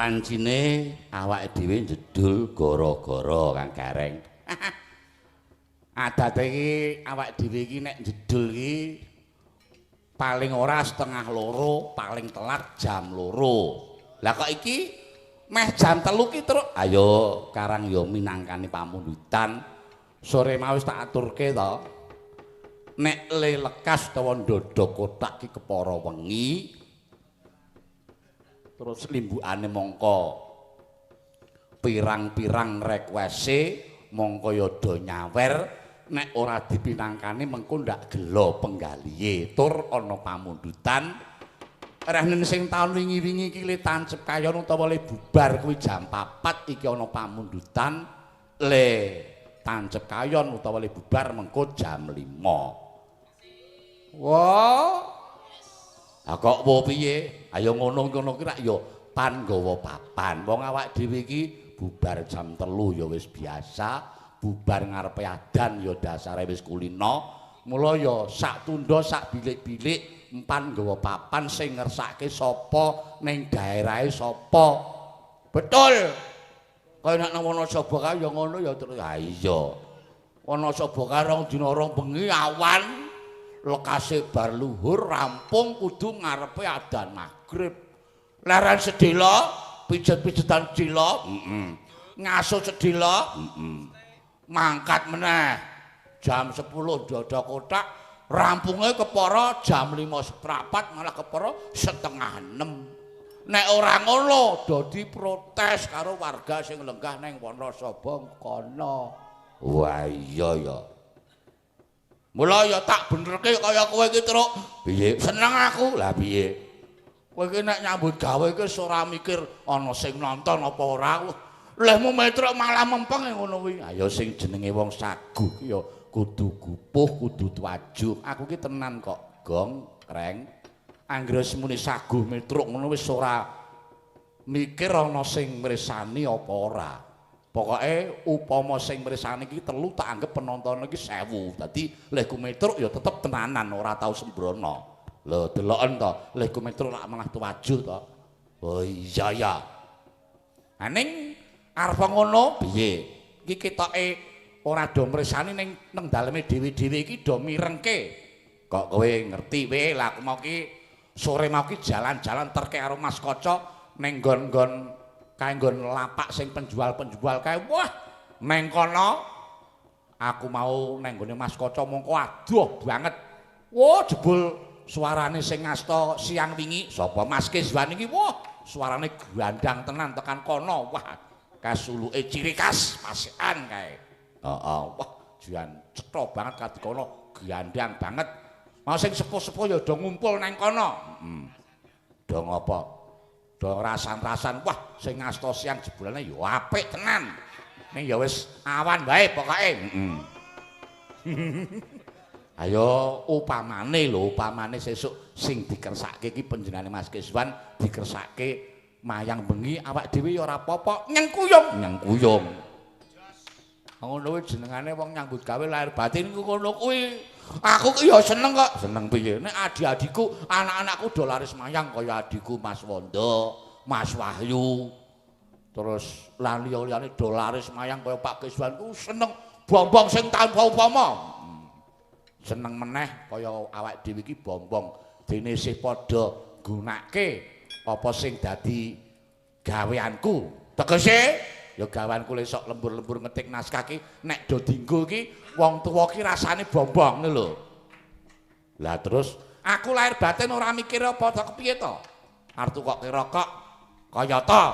Wancine awake dhewe jedul gara-gara Kang Gareng. Adate iki awake dhewe iki nek jedul iki paling ora 1:30, paling telat jam 2. Lah kok iki meh jam 3 ki truk. Ayo karang ya minangkani pamundutan. Sore mau wis tak aturke to. Nek le lekas utawa ndodok kotak ki kepara wengi. Terus limbukane mongko pirang-pirang requeste mongko ya do nyawer, nek ora dipinangkani mengko ndak gelo penggalihe tur ana pamundutan. Rehnen sing taun wingi-wingi iki le tancep kayon utawa le bubar kuwi jam 4 iki ana pamundutan, le tancep kayon utawa le bubar mengko jam 5. Wah. Ha kok wo piye? Ayo ngono-ngono ki rak ya pan nggawa papan. Wong awak dhewe iki bubar jam 3 ya wis biasa, bubar ngarepe adan ya dasare wis kulino. Mula ya sak tunda sak bilik-bilik empan nggawa papan sing ngersake sapa ning daerahe sapa. Betul. Kaya nek nang Wonosobo kae ya ngono ya terus. Ha iya. Wonosobo kae rong dina rong bengi awan lekase bar luhur rampung kudu ngarepe adan magrib. Leren sedhela, pijet-pijetan sedhela, heeh. Ngaso sedhela, heeh. Mangkat meneh. Jam 10 ndodok kotak, rampunge kepara jam 5.15 malah kepara 5:30. Nek ora ngono dadi protes karo warga sing lenggah ning Wonosobo kono. Wah iya ya. Mula ya tak benerke kaya kowe iki, Truk. Piye? Seneng aku. Lah piye? Kowe iki nek nyambut gawe iki ora mikir ana sing nonton apa ora. Lehmu metruk malah mempeng ngono kuwi. Ayo sing jenenge wong saguh ki ya kudu gupuh, kudu tuwajuh. Aku ki tenan kok, Gong, Reng. Anggere wis muni saguh metruk ngono wis ora mikir ana sing mresani apa ora. Pokoke upama sing mresani iki telu tak anggap penonton iki 1000. Dadi lehku metruk ya tetep tenanan ora tau sembrono. Lho deloken to, lehku metruk lak malah tuwajuh to. Oh iya ya. Aning arep ngono piye? Iki ketoke ora do mresani ning nang daleme dhewe-dhewe iki do mirengke. Kok kowe ngerti we lah aku mau ki sore mau ki jalan-jalan terke karo Mas Kaca ning nggon-nggon kae nggon lapak sing penjual-penjual kae. Wah, neng kono aku mau neng nggone Mas Kaca mongko adoh banget. Wah, jebul suarane sing ngasta siang wingi sapa Mas Kiswan iki. Wah, suarane gandang tenan tekan kono. Wah, kasuluke ciri khas pasikan kae. Heeh, wah, jan cetha banget kadikono, gandang banget. Mau sing sepuh-sepuh ya do ngumpul neng kono. Heeh. Do ngopo? Do rasan-rasan. Wah, sing ngasta siang jebulane ya apik tenan. Ning ya wis awan wae pokoke. Heeh. Ayo upamane lho, upamane sesuk sing dikersake iki panjenengane Mas Kiswan dikersake mayang bengi awak dhewe ya ora apa-apa, nyengkuyung, nyengkuyung. Ngono kuwi jenengane wong nyambut gawe lahir batin ku ngono kuwi. Aku ki ya seneng kok. Seneng piye? Nek adik-adikku, anak-anakku do laris mayang kaya adikku Mas Wondo, Mas Wahyu. Terus lan liya-liyane do laris mayang kaya Pak Kiswan ku seneng bombong sing tanpa upama. Seneng meneh kaya awake dhewe iki bombong dene isih padha nggunake apa sing dadi gaweanku. Tegese ya gaweanku lesok lembur-lembur ngetik naskah ki nek do dinggo ki wong tuwa ki rasane bombong ngono lho. Lah terus aku lahir batin ora mikir apa to kepiye to? Arep tukoke rokok kaya to.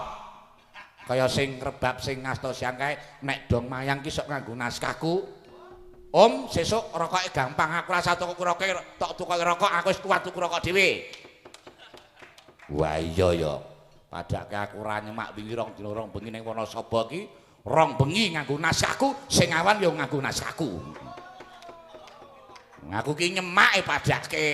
Kaya sing rebab sing ngasta siang kae nek dong mayang ki sok nganggo naskahku. Om, sesuk rokoke gampang, aku rasa tuku rokoke, tok tukoke rokok, aku wis kuat tuku rokok dhewe. Wah iya ya. Padake aku ora nyemak wingi rong dina rong bengi ning Wonosobo ki, rong bengi nganggo naskahku, sing awan ya nganggo naskahku. Aku ki nyemake padake.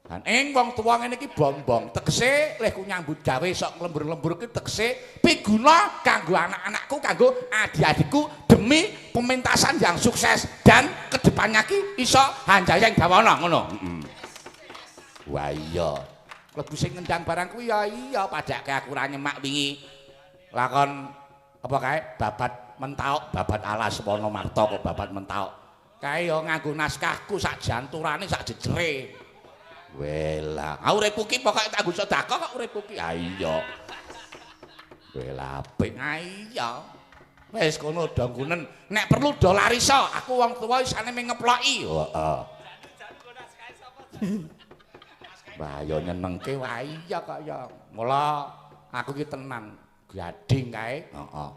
Lan ing wong tuwa ngene iki bombong, tegese lehku nyambut gawe sok lembur-lembur ki tegese piguna kanggo anak-anakku, kanggo adik-adikku demi pementasan yang sukses dan kedepannya ki iso hanjayeng dawana ngono. Heeh. Wah iya. Klebu sing ngendang barang kuwi ya iya padake aku ora nyemak wingi. Lakon apa kae babat mentaok, babat alas Wonomarta kok babat mentaok. Kae ya nganggo naskahku sak janturane sak jejere. Welah, ah uripku ki pokoke tak nggo sedekah kok uripku ki. Ha iya. Welah apik. Ha iya. Wis kono do nggunen, nek perlu do larisa, aku wong tuwa isane mung ngeploki. Heeh. Wah, ya nyenengke wae iya kok ya. Mula aku ki tenan gading kae. Heeh.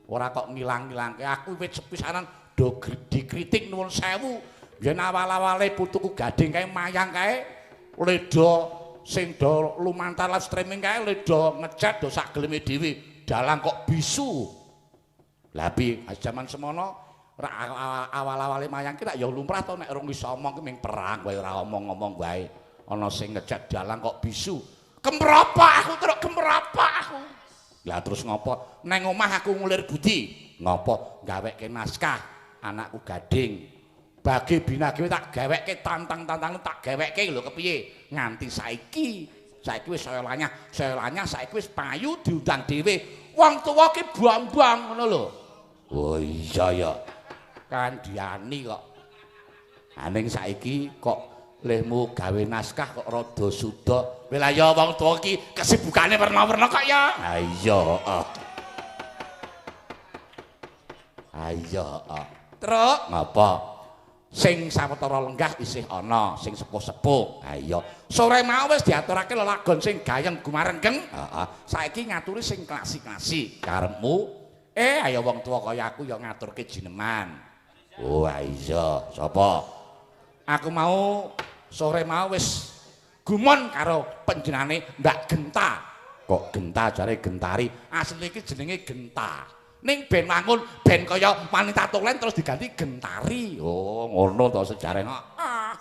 Ora kok ngilang-ngilangke. Aku wis sepisanan do dikritik nuwun sewu. Yen awal-awale putuku gading kae mayang kae ledo sing do lumantar live streaming kae ledo ngechat do sak geleme dhewe. Dalang kok bisu. Lah piye jaman semono awal-awale mayang ki rak ya lumrah to nek rong iso omong ki ming perang wae ora omong-omong wae. Ana sing ngechat dalang kok bisu. Kemropak aku terus kemropak aku. Lah terus ngopo? Neng omah aku ngulir budi. Ngopo? Gaweke naskah anakku gading. Bagi binage tak gaweke tantang-tantang tak gaweke lho kepiye? Nganti saiki. Saiki wis saya lanyah saiki wis payu diundang dhewe. Wong tuwa ki buang-buang ngono lho. Oh iya ya. Kandhani kok. Aning saiki kok lehmu gawe naskah kok rada suda. Lah ya wong tuwa iki kesibukane werna-werna kok ya. Ha iya, heeh. Ha iya, heeh. Truk ngapa? Sing sawetara lenggah isih ana, sing sepuh-sepuh. Ha iya. Sore mau wis diaturake lelagon sing gayeng gumarenggeng. Heeh. Saiki ngaturi sing klasik-klasik. Karepmu? Ayo wong tuwa kaya aku ya ngaturke jineman. Oh iya, sapa? Aku mau sore mau wis gumon karo panjenengane Mbak Genta. Kok Genta jare Gentari? Asline iki jenenge Genta. Ning ben wangun ben kaya wanita tulen terus diganti Gentari. Oh, ngono to sejarahe. Heeh.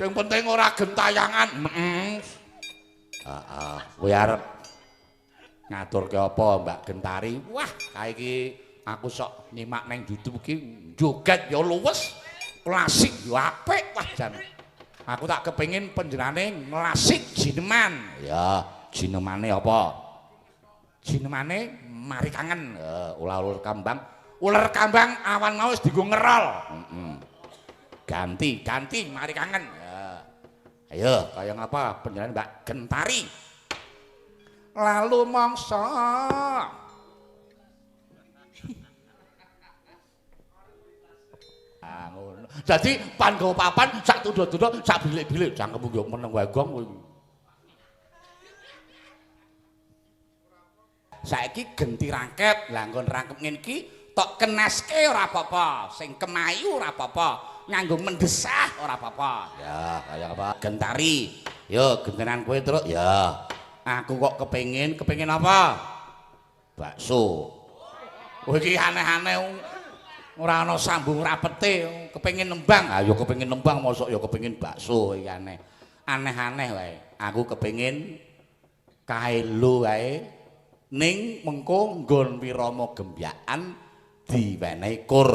Sing penting ora gentayangan. Heeh. Heeh, kowe arep ngaturke apa Mbak Gentari? Wah, kae iki aku sok nyimak neng YouTube iki joget ya luwes, klasik ya apik. Wah jan. Aku tak kepengin panjenengane nglasik jineman. Ya, jinemane apa? Jinemane mari kangen. Ular kambang. Ular kambang awan mau wis dienggo ngerol. Heeh. Ganti, ganti mari kangen. Ya. Ayo, kaya ngapa panjenengane Mbak Gentari? Lalu mongso ngono. Dadi panggo papan sak tundha-tundha sak bilik-bilik cangkemmu yo meneng wae gong kowe. Saiki genti rangkep, lah nggon rangkep ngene iki tok keneske ora apa-apa, sing kemayu ora apa-apa, nganggo mendesah ora apa-apa. Ya, kaya apa? Gentari. Yo gentenan kowe truk ya. Aku kok kepengin, kepengin apa? Bakso. Kowe iki aneh-aneh ora ana sambung rapete, kepengin nembang. Ha ya kepengin nembang mosok ya kepengin bakso iki aneh. Aneh-aneh wae. Aku kepengin kae lho wae ning mengko nggon wirama gembyakan diwenehi kur.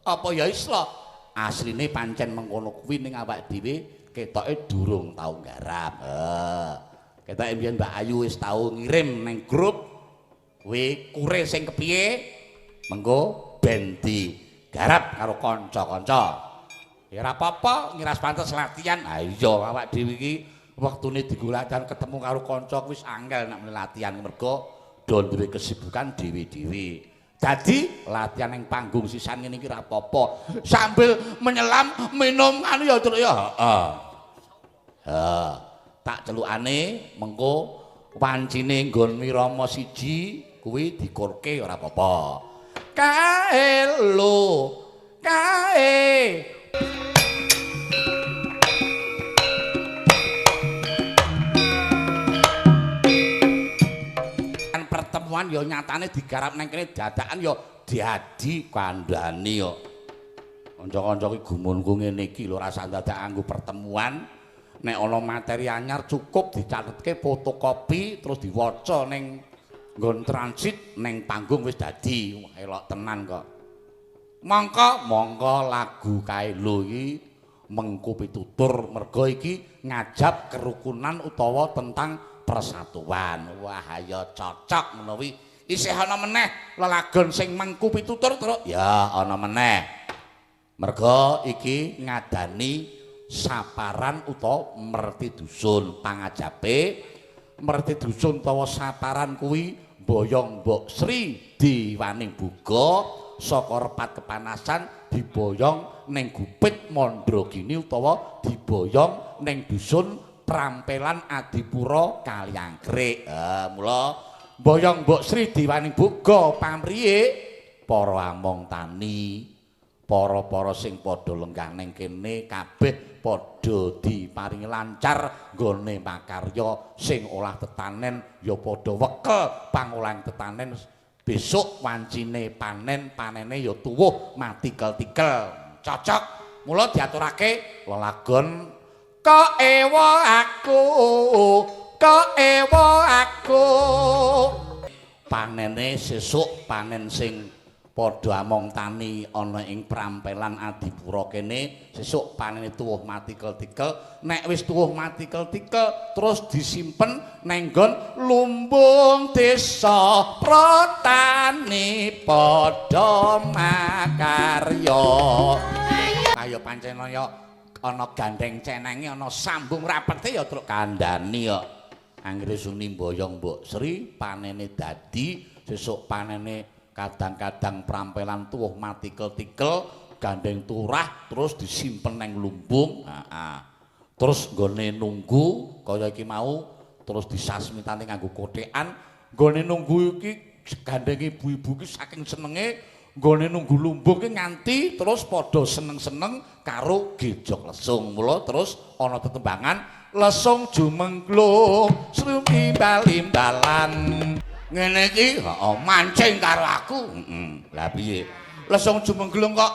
Apa ya isla? Asline pancen mengkono kuwi ning awak dhewe ketoke durung tau nggarap. Ketoke mbiyen Mbak Ayu wis tau ngirim ning grup kuwi kure sing kepiye mengko ben digarap karo kanca-kanca. Ya ora apa-apa, ngiras pantes latihan. Ha iya awak dhewe iki wektune dienggo latihan ketemu karo kanca wis angel nek latihan mergo do duwe kesibukan dhewe-dhewe. Dadi latihan ning panggung sisan ngene iki ora apa-apa. Sambil menyelam minum anu ya truk ya. Heeh. Heeh. Tak celukane mengko wancine nggon wirama siji kuwi dikurke ora apa-apa. Kae lho, kae. Kan pertemuan ya nyatane digarap nang kene dadakan ya diadi kandhane yo. Kanca-kanca ki gumunku ngene iki lho rasa dadak anggo pertemuan. Nek ana materi anyar cukup dicatetke fotokopi terus diwaca ning nggon transit ning panggung wis dadi. Wah elok tenan kok. Mongko mongko lagu kae lho iki mengku pitutur merga iki ngajab kerukunan utawa tentang persatuan. Wah, ayo cocok ngono kuwi. Isih ana meneh lelagon sing mengku pitutur, Truk? Ya, ana meneh. Merga iki ngadani saparan utawa merti dusun. Pangajabe merti dusun utawa saparan kuwi boyong Mbok Sri Diwaning Buga saka repat kepanasan diboyong ning Gupit Mandragini utawa diboyong ning dusun Prampelan Adipura Kaliangkrik. Mula boyong Mbok Sri Diwaning Buga pamriye para among tani, para-para sing padha lenggah ning kene kabeh padha diparingi lancar nggone makarya, sing olah tetanen ya padha wekel pangolahan tetanen, besok wancine panen, panene ya tuwuh matikel-tikel. Cocok. Mula diaturake lelagon kok ewa aku, kok ewa aku. Panene sesuk panen sing padha among tani ana ing Prampelan Adipura kene, sesuk panene tuwuh matikel-tikel. Nek wis tuwuh matikel-tikel terus disimpen neng nggon lumbung desa Pratani padha makarya. Ayo pancen ya ana gandeng cenenge, ana sambung rapete ya truk kandhani kok. Anggere suni mboyong Mbok Sri panene dadi, sesuk panene kadang-kadang Prampelan tuwuh matikel-tikel, gandeng turah terus disimpen neng lumbung. Heeh. Terus nggone nunggu kaya iki mau terus disasmitane nganggo kothekan. Nggone nunggu iki gandeng ibu-ibu iki saking senenge nggone nunggu lumbung iki nganti terus padha seneng-seneng karo gejok lesung. Mula terus ana tetembangan lesung jumengglung srumimbal-imbalan. Ngene iki heeh mancing karo aku. Heeh. Lah piye? Lesung jumengglung kok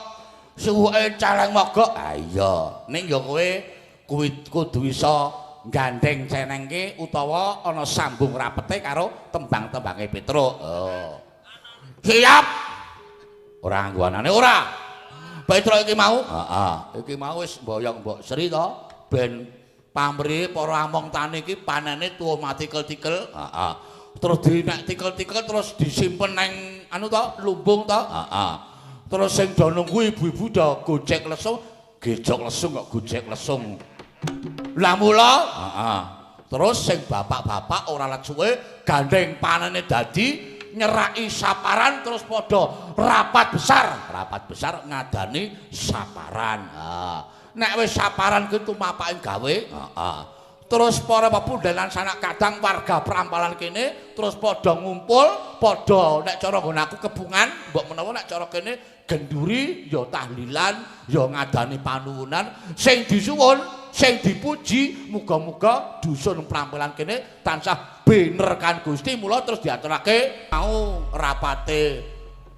suwuke caleng mogok. Ha iya, ning ya kowe kuwi kudu iso gandeng cenengke utawa ana sambung rapete karo tembang-tembange Petruk. Oh. Siap. Ora nganggo anane ora. Petruk iki mau? Heeh. Iki mau wis mboyong Mbok Sri to ben pamrihe para among tani iki panene tuwa matikel-tikel. Heeh. Terus dinek tikel-tikel terus disimpen neng anu to lumbung to. Heeh. Terus sing do nunggu ibu-ibu do gojek lesung, gejok lesung kok gojek lesung. Lah mula, heeh. Terus sing bapak-bapak ora let suwe gandeng panene dadi nyeraki saparan terus padha rapat besar ngadani saparan. Ha. Nek wis saparan kuwi tumapake gawe, heeh. Terus para pepundhenan sanak kadang warga Prampelan kene terus padha ngumpul, padha nek cara nggon aku kebungan, mbok menawa nek cara kene genduri ya tahlilan, ya ngadani panuwunan sing disuwun, sing dipuji, muga-muga dusun Prampelan kene tansah bener kan Gusti. Mula terus diaturake mau rapate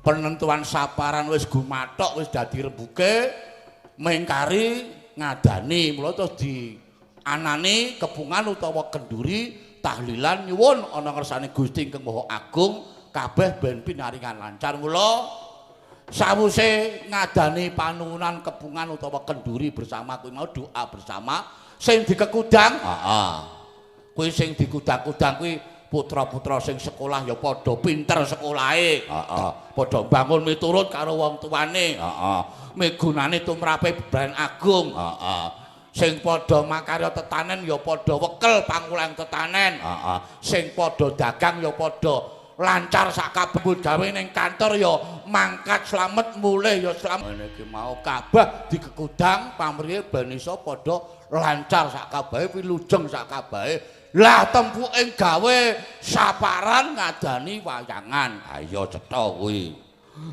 penentuan saparan wis gumathok, wis dadi rembuke mengkari ngadani. Mula terus di anane kepungan utawa kenduri tahlilan nyuwun ana ngersane Gusti ingkang Maha Agung kabeh ben pinaringan lancar. Mula sawuse ngadani panuwunan kepungan utawa kenduri bersama kuwi mau doa bersama sing dikekudang, heeh. Kuwi sing dikudang-kudang kuwi putra-putra sing sekolah ya padha pinter sekolahe, heeh. Padha bangun miturut karo wong tuane, heeh. Migunane tumrape bebrayan agung, heeh. Sing padha makarya tetanen ya padha wekel pangulang tetanen, heeh. Sing padha dagang ya padha lancar sak kabeh gawe ning kantor ya mangkat slamet mulih ya slamet. Ngene iki mau kabeh dikekudang pamrihe ben iso padha lancar sak kabehe wilujeng sak kabehe. Lah tempuke gawe saparan ngadani wayangan. Ayo cetha kuwi.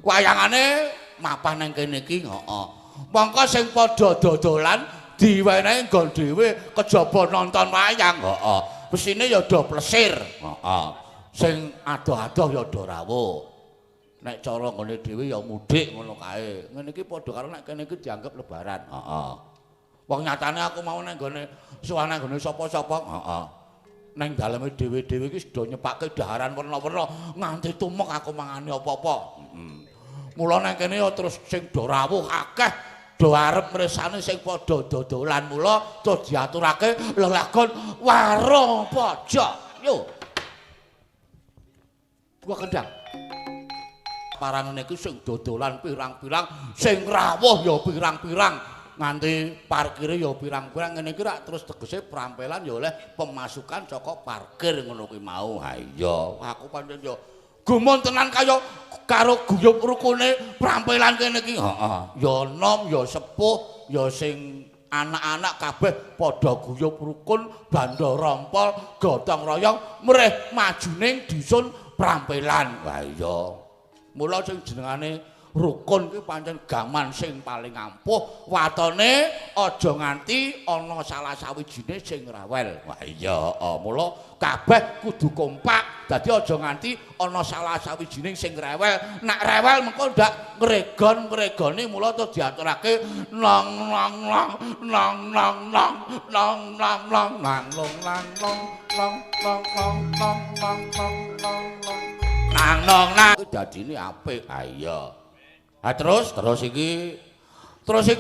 Wayangane mapah nang kene iki, heeh. Mongko sing padha dodolan diwenehi nggon dhewe kejaba nonton wayang, heeh. Mesine ya do plesir, heeh. Sing adoh-adoh ya do rawuh. Nek cara nggone dhewe ya mudik ngono kae. Ngene iki padha karo nek kene iki dianggep lebaran, heeh. Wong nyatane aku mau nang nggone sowan nang nggone sapa-sapa, heeh. Nang daleme dhewe-dhewe iki do nyepake daharan werna-werna nganti tumek aku mangane apa-apa. Heeh. Mula nang kene ya terus sing do rawuh akeh. do arep mresane sing padha dodolan. Mula terus diaturake lelagon warung pojok. Yo. Gua kendang. Parangene iki sing dodolan pirang-pirang, sing rawuh ya pirang-pirang, nganti parkire ya pirang-pirang. Ngene iki rak terus tegese prampelan ya oleh pemasukan saka parkir ngono kuwi mau. Ha iya, aku pancen ya gumun tenan kaya karo guyub rukune prampelan kene iki. Heeh. Ya nom, ya sepuh, ya sing anak-anak kabeh padha guyub rukun, banda rompol, gotong royong mreh majuning dusun prampelan. Wah iya. Mula sing jenengane rukun kuwi pancen gaman sing paling ampuh, watone aja nganti ana salah sawijine sing rewel. Wah iya, mula kabeh kudu kompak, dadi aja nganti ana salah sawijine sing rewel. Nek rewel mengko ndak ngregon-ngregoni, mula terus diaturake nong nong nong nong nong nong nong nong nong nang nong nang nong nong nong nong nong nong nong nong nong nang nong nang dadine apik. Ha iya. Ha terus iki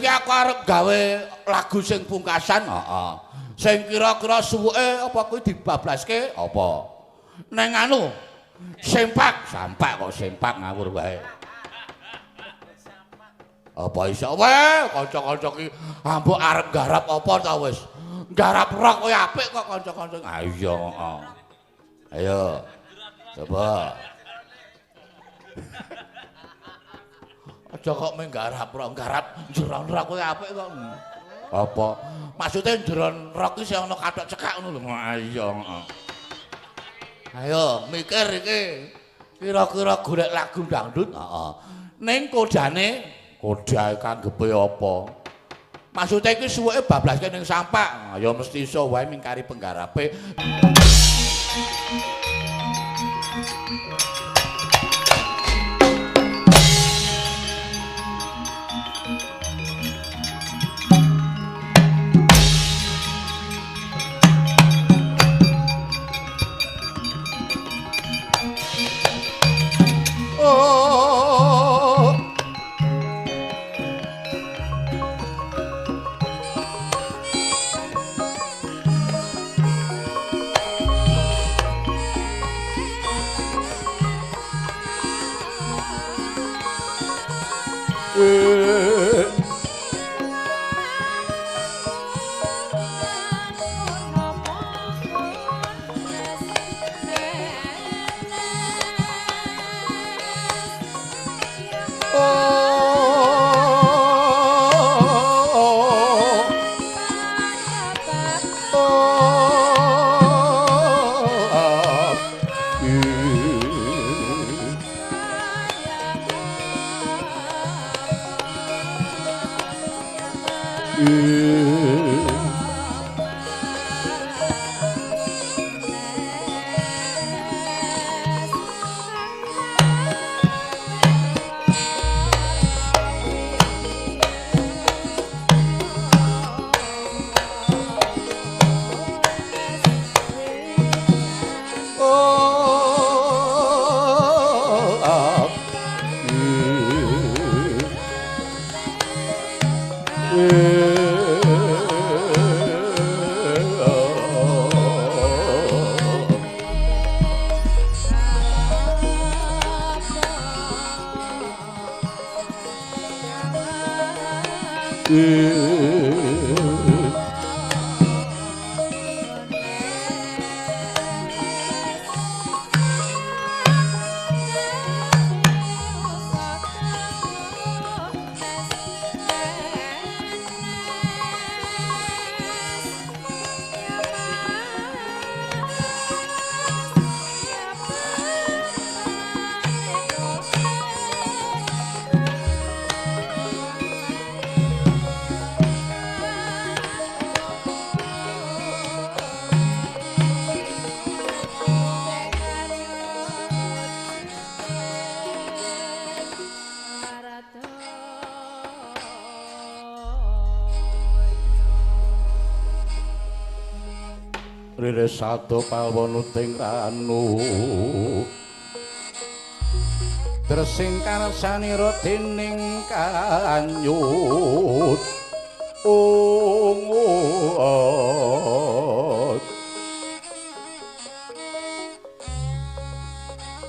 aku arep gawe lagu sing pungkasan, heeh. Sing kira-kira suwuke apa kuwi dibablaske apa? Neng anu sempak, sampak kok sempak ngawur wae. Apa iso wae kanca-kanca ki ambok arep garap apa ta wis. Garap rok kowe apik kok kanca-kanca. Ha iya, heeh. Ayo. Coba. Aja kok mung garap rok, garap jeron rok kowe apik kok. Apa? Maksude jeron rok iki sing ana kathok cekak ngono lho. Ha iya, heeh. Ayo mikir iki. Kira-kira golek lagu dangdut, heeh. Ning kodane, koda kanggepe apa? Maksude iki suwuke bablaske ning sampak. Ya mesti iso wae mingkari penggarape. Riris sado palwonuting ranu Tresing karsanira dening kanyut ungut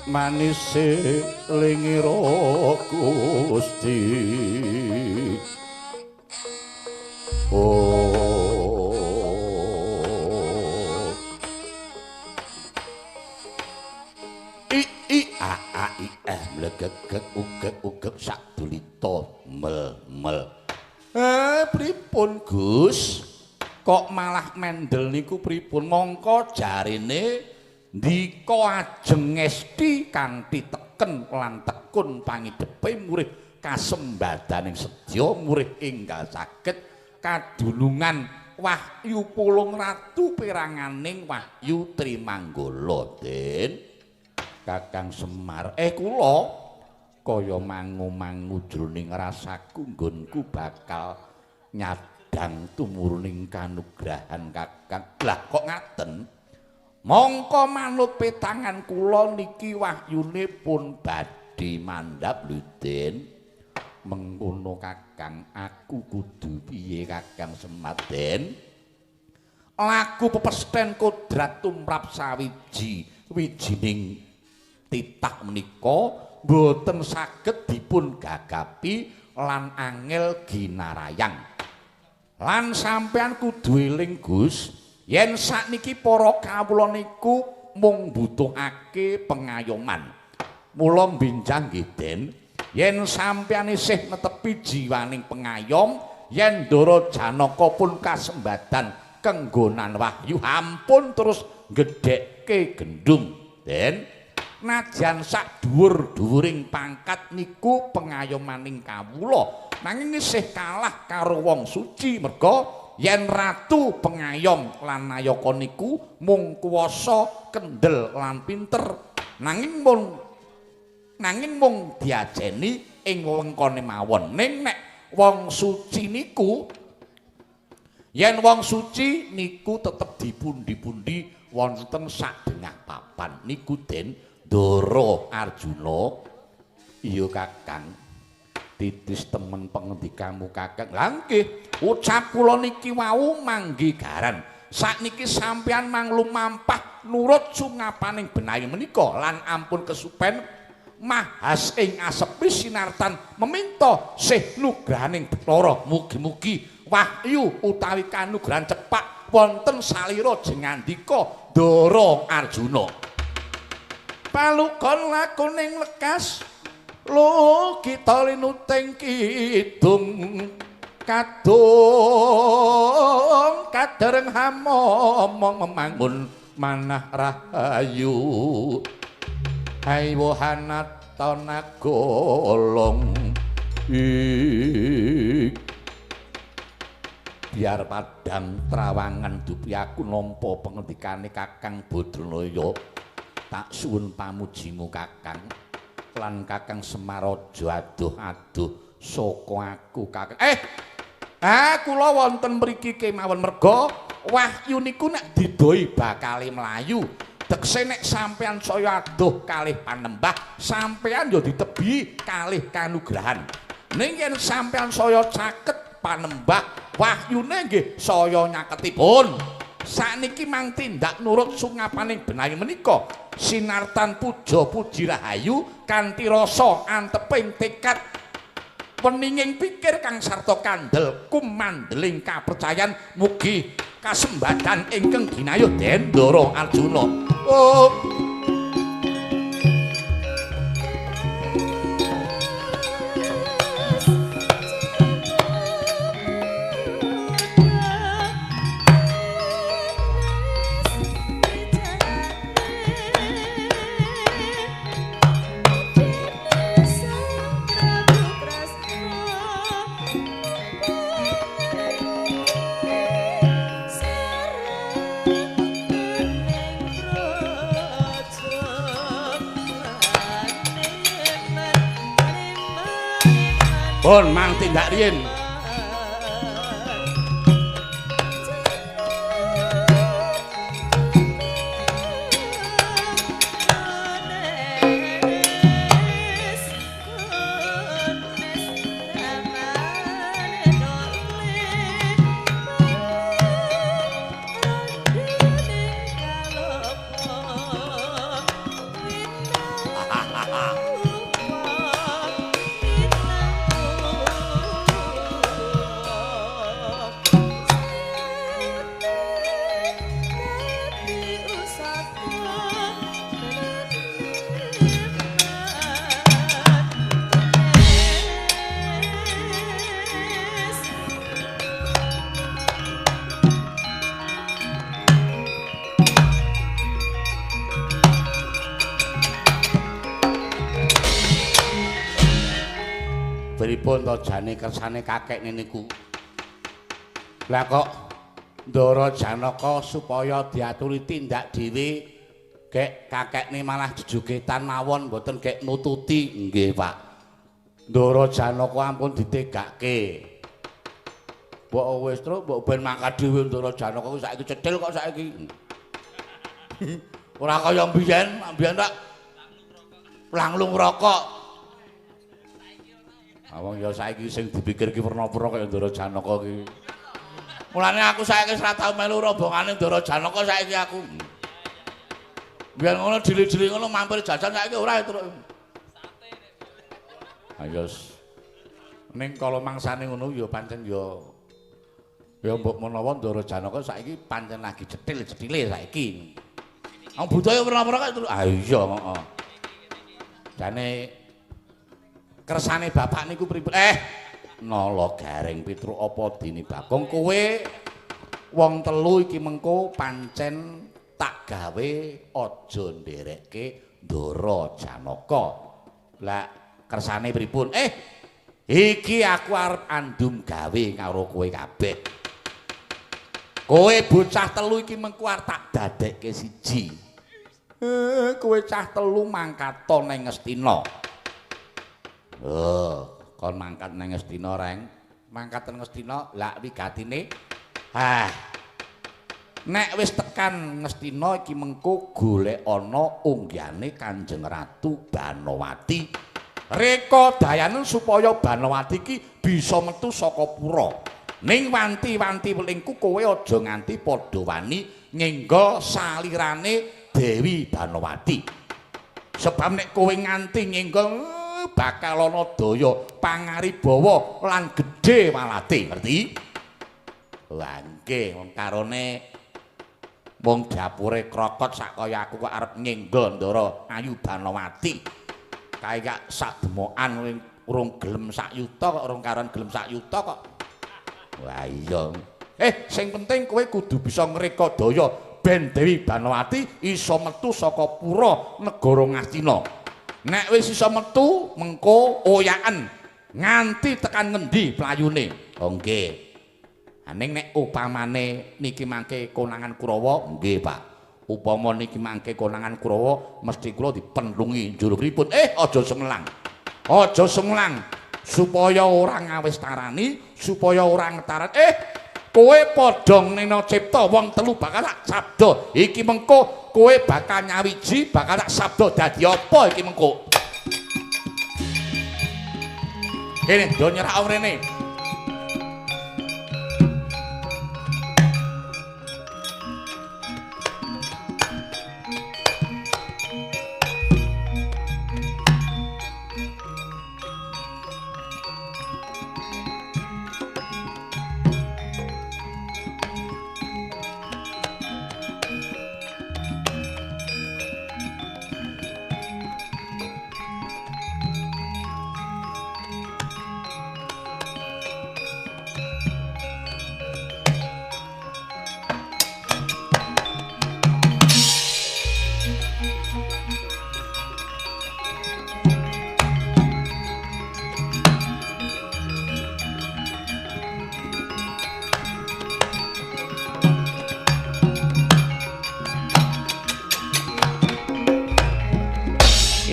manise lingira Gusti. Oh I I A A I eh mlegegeg ugeg ugeg sak dulita mel mel. Pripun Gus? Kok malah mendel niku pripun? Mongko jarene ndika ajeng ngesti kanthi teken lan tekun pangidepe murih kasembadaning sedya murih enggal saged kadulungan wahyu pulung ratu peranganing wahyu Trimanggala. Den Kakang Semar, kula kaya mangu-mangu jroning rasaku nggonku bakal nyadang tumuruning kanugrahan Kakang. Lah kok ngaten? Mongko manut petangan kula niki wahyune pun badhe mandhap lho Den. Mengkono Kakang, aku kudu piye Kakang Semar Den? Laku pepesthèn kodrat tumrap sawiji wijining titah menika mboten saged dipun gagapi lan angel ginarayang. Lan sampean kudu eling Gus, yen sakniki para kawula niku mung mbutuhake pengayoman. Mula mbinjang nggih Den, yen sampean isih netepi jiwaning pengayom, yen Ndara Janaka pun kasembadan kenggonan wahyu ampun terus gedhekke gendung Den. Najan sak dhuwur-dhuwuring pangkat niku pengayomaning kawula, nanging isih kalah karo wong suci merga yen ratu pengayom lan nayaka niku mung kuwasa kendel lan pinter, nanging mung diajeni ing wewengkone mawon. Ning nek wong suci niku, yen wong suci niku tetep dipundi-pundi wonten sadengah papan niku Den. Ndara Arjuna, iya Kakang, titis temen pengendikamu Kakang. Lah nggih, ucap kula niki wau manggi garan. Sakniki sampeyan manglum mampah nurut sungapaning benayu menika lan ampun kesupen mahas ing asepi sinartan meminta sih nugrahaning Bathara. Mugi-mugi wahyu utawi kanugrahan cepak wonten salira jengandika Ndara Arjuna. Palukon lakuning lekas lo kita linuting kidung kadung kadereng hamomong memangun manah rahayu haywohanata nagolong ik biar padang trawangan dupi aku nampa pengendikane Kakang Badranaya. Tak suwun pamujimu Kakang lan Kakang Semar aja aduh-aduh saka aku Kakang. Kula wonten mriki kemawon merga wahyu niku nek didoi bakale mlayu. Tekse nek sampean saya aduh kalih panembah, sampean ya ditebi kalih kanugrahan. Ning yen sampean saya caket panembah, wahyune nggih saya nyaketipun. Sakniki mang tindak nurut sungapaning benayu menika sinartan puja puji rahayu kanthi rasa anteping tekad weninging pikir kang sarta kandel kumandeling kapercayan mugi kasembadan ingkang ginayuh Den Ndara Arjuna. Oh. Pun mang tindak riyin. Pripun to jane kersane kakek niku? Lah kok Ndara Janaka supaya diaturi tindak dhewe gek kakekne malah jejogetan mawon mboten gek nututi. Nggih, Pak. Ndara Janaka ampun ditegake. Mbok wis truk mbok ben mangkat dhewe Ndara Janaka saiki cethil kok saiki. Ora kaya mbiyen, mbiyen tak langlung rokok. Awang ya saiki sing dipikir ki werna-werna kaya Ndara Janaka ki. Mulane aku saiki wis ora tau melu rombongane Ndara Janaka saiki aku. Biyen ngono dili-dili ngono mampir jajan saiki ora terus. Ayo. Ning kala mangsane ngono ya pancen ya ya mbok menawa Ndara Janaka saiki pancen lagi cetil-cetile saiki. Wong budaya werna-werna kaya terus. Ah iya heeh. Jane kersane bapak niku pripun? Nala Gareng Petruk apa dene Bagong kowe wong telu iki mengko pancen tak gawe aja nderekke Ndara Janaka. Lah kersane pripun? Iki aku arep andum gawe karo kowe kabeh. Kowe bocah telu iki mengko arep tak dadekke siji. Kowe cah telu mangkata ning Ngastina. Oh, kon mangkat nang Ngastina, Reng. Mangkat nang Ngastina, lak wigatine. Ah. Nek wis tekan Ngastina iki mengko golek ana unggahane Kanjeng Ratu Banowati. Reka dayane supaya Banowati iki bisa metu saka pura. Ning wanti-wanti welingku kowe aja nganti padha wani nyenggol salirane Dewi Banowati. Sebab nek kowe nganti nyenggol bakal ana daya pangaribawa lan gedhe walate, ngerti? Lah nggih, wong karone wong dapure krokot sak kaya aku kok arep nyenggol Ndara Ayu Banowati. Kae gak sak demokan urung gelem sak yuta kok, urung karon gelem sak yuta kok. Wah iya. Sing penting kowe kudu bisa ngreka daya ben Dewi Banowati iso metu saka pura negara Ngastina. Nek wis iso metu mengko oyaken nganti tekan ngendi playune. Oh nggih. Ning nek upamane niki mangke konangan Kurawa, nggih Pak. Upama niki mangke konangan Kurawa mesti kula dipentlungi njur pripun? Aja semelang. Aja semelang supaya ora ngawestarani, supaya ora ngetaran. Kowe padha nena cipta wong telu bakal tak sabda. Iki mengko kowe bakal nyawiji, bakal tak sabda dadi apa iki mengko. Kene do nyerak mrene.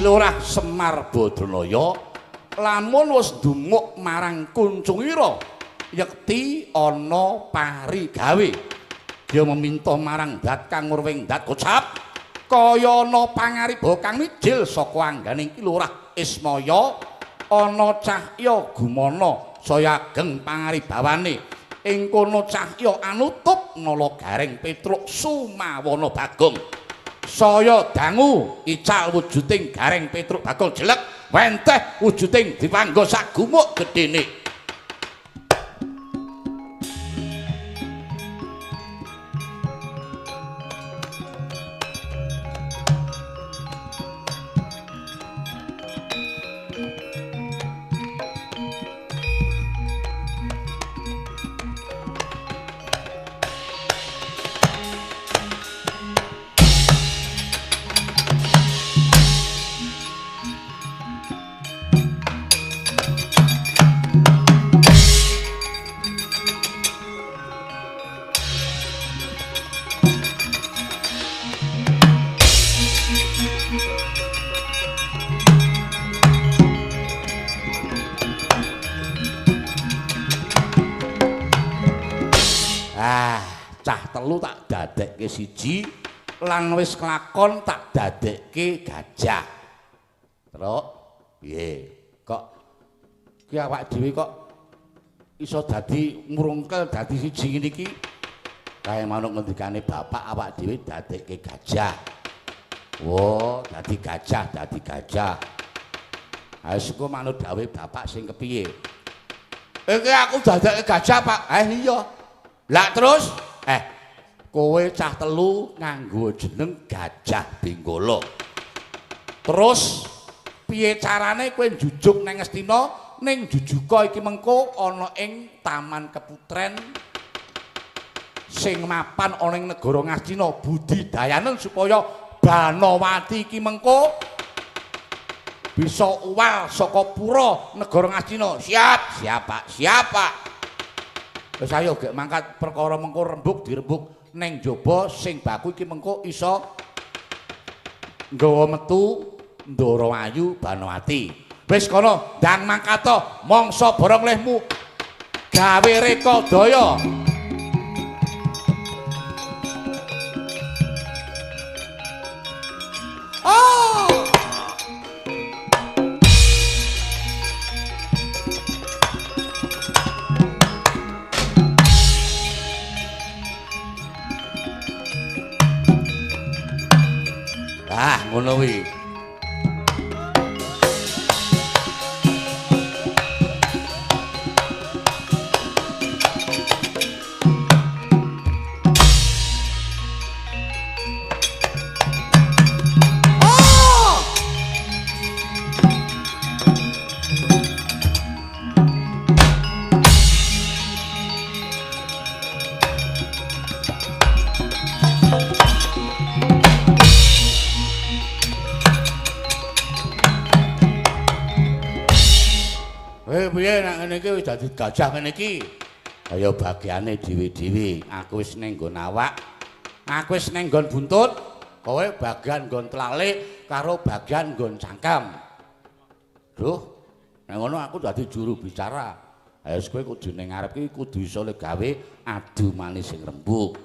Lurah Semar Badranaya lamun wis ndumuk marang Kuncungira yekti ana parigawe. Dia meminta marang dat kang ngurwing dat kocap kaya ana pangariba kang mijil saka angganing Ki Lurah Ismaya ana cahya gumana saya ageng pangaribawane. Ing kono cahya anutup Nala Gareng Petruk Sumawana Bagong. Saya dangu ical wujuding Gareng Petruk Bagong jelek, wenteh wujuding Diwangga sagumuk gedene. Telu tak dadekke siji lan wis kelakon tak dadekke gajah. Truk, piye? Kok ki awak dhewe kok iso dadi mrungkel dadi siji ngene iki? Kae manuk ngendikane bapak awak dhewe dadekke gajah. Wo, dadi gajah, dadi gajah. Ha wis engko manut dawuhe bapak sing kepiye? Iki aku dadekke gajah, Pak. Iya. Lah terus kowe cah telu nganggo jeneng Gajah Benggala. Terus piye carane kowe njujuk nang Ngastina ning jujuka iki mengko ana ing Taman Keputren sing mapan ana ing negara Ngastina budidayanen supaya Banowati iki mengko bisa uwal saka pura negara Ngastina. Siap, siap Pak, siap Pak. Wis ayo gek mangkat perkara mengko rembug dirembug neng jaba sing baku iki mengko iso nggawa metu Ndara Ayu Banowati. Wis kono ndang mangkata mangsa borong lehmu gawe rekadaya. Oh! Ah, ngono kuwi. Oh! Piye nek ngene iki wis dadi gajah ngene iki? Kaya bagiane dhewe-dhewe. Aku wis ning nggon awak, aku wis ning nggon buntut, kowe bagian nggon tlale karo bagian nggon cangkem. Duh, nek ngono aku dadi juru bicara. Ha wis kowe kudu ning ngarep iki kudu iso le gawe adu manis sing rembug.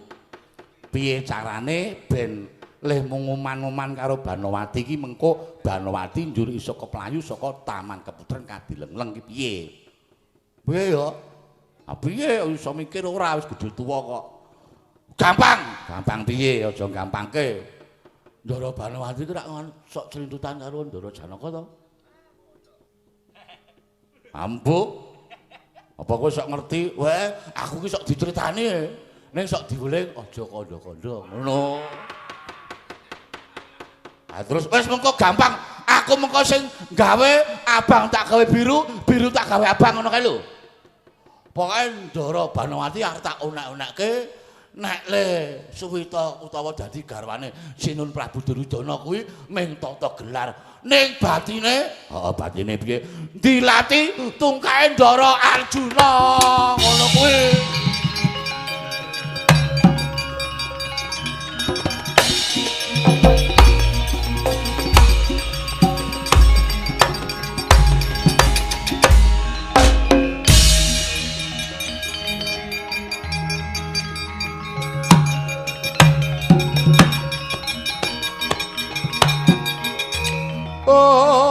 Piye carane ben lehmu nguman-nguman karo Banowati iki mengko Banowati njur iso keplayu saka Taman Keputren Kadilengleng iki piye? Piye ya? Ha piye iso mikir ora wis gedhe tuwa kok. Gampang, gampang piye aja gampangke. Ndara Banowati iki rak sok clintutan karo Ndara Janaka to? Ambo. Apa kowe sok ngerti? Weh, aku ki sok diceritani. Ning sok diweling aja kandha-kandha ngono. Nah, terus wis mengko gampang, aku mengko sing gawe abang tak gawe biru, biru tak gawe abang ngono kae lho. Pokoke Ndara Banowati arep tak unek-unekke nek le Suwita utawa dadi garwane Sinun Prabu Duryudana kuwi ming tata gelar. Ning batine, heeh batine piye? Dilati tungkae Ndara Arjuna ngono kuwi. Oh.